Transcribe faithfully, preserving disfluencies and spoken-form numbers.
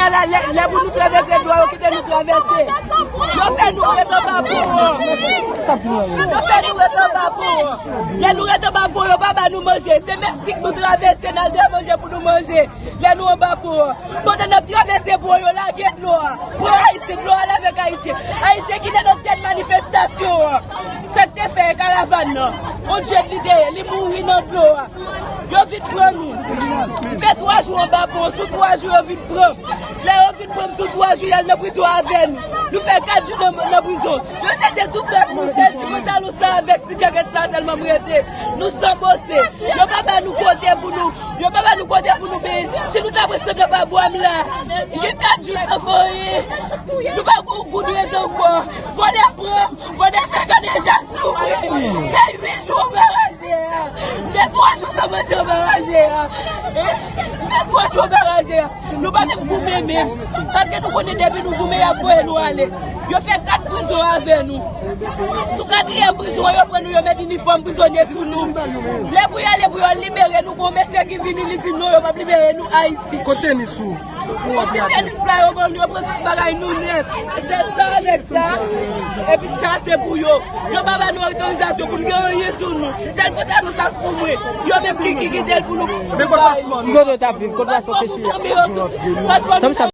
La, lè, lè pou nou travèse dlo a, yo kite nou travèse. Yo fè nou ret anba pon an. Yo fè nou ret anba pon an. Lè nou ret anba pon, yo pa ba nou manje. Se menm sik nou travèse, n al dèyè manje pou nou manje. Lè nou anba pon an. Pandan n ap travèse pon, yo lage dlo a. Pran Ayisyen, dlo a lave ak Ayisyen. Ayisyen ki nan tèt manifestasyon an. Sa k te fè karavàn nan. On djed li te ye, li mouri nan dlo a. Yo vin pran nou. Fè twa jou anba pon, sou twa jou yo vin pran. Lè yo vin pran m sou twa jou, y al nan prizon avè nou. Nou fè kat jou nan, nan prizon. Yo jete tout rad nou, sèl ti pantalon sa avèk ti djakèt sa sèlman m rete. Nou sanbose. Yo pa ba nou kote pou nou. Yo pa ba nou kote pou nou benyen. Si nou ta pran sanble pa bwa m la, m gen kat jou san fè anyen. Nou pa gon goud rete ankò. Vòlè pran m, vòlè fè gade jan soufri. Fè uit jou anba raje a. Fè twa jou san manje anba raje a. Fè twa jou anba raje a. Nou pa menm goumen menm. Paske nou konnen depi nou goumen, y ap voye nou ale. Yo fè kat prizon avè nou. Sou katriyèm prizon an, yo pran nou, yo met inifòm prizonye sou nou. Lè pou y ale, pou yo libere nou, gon mesye ki vini, li di non, yo p ap libere nou Ayiti. Kote tenis ou? Kote tenis la, yo ban nou, yo pran tout bagay nou nèt. Se sa avèk sa. Epi sa, se pou yo. Yo pa ba nou otorizasyon pou n gen anyen sou nou. Sèl pantalon sa k pou mwen. Yo menm ki, ki kite l pou nou. Men kote paspò nou? Kote w t ap viv? Kote paspò te chire? Paspò nou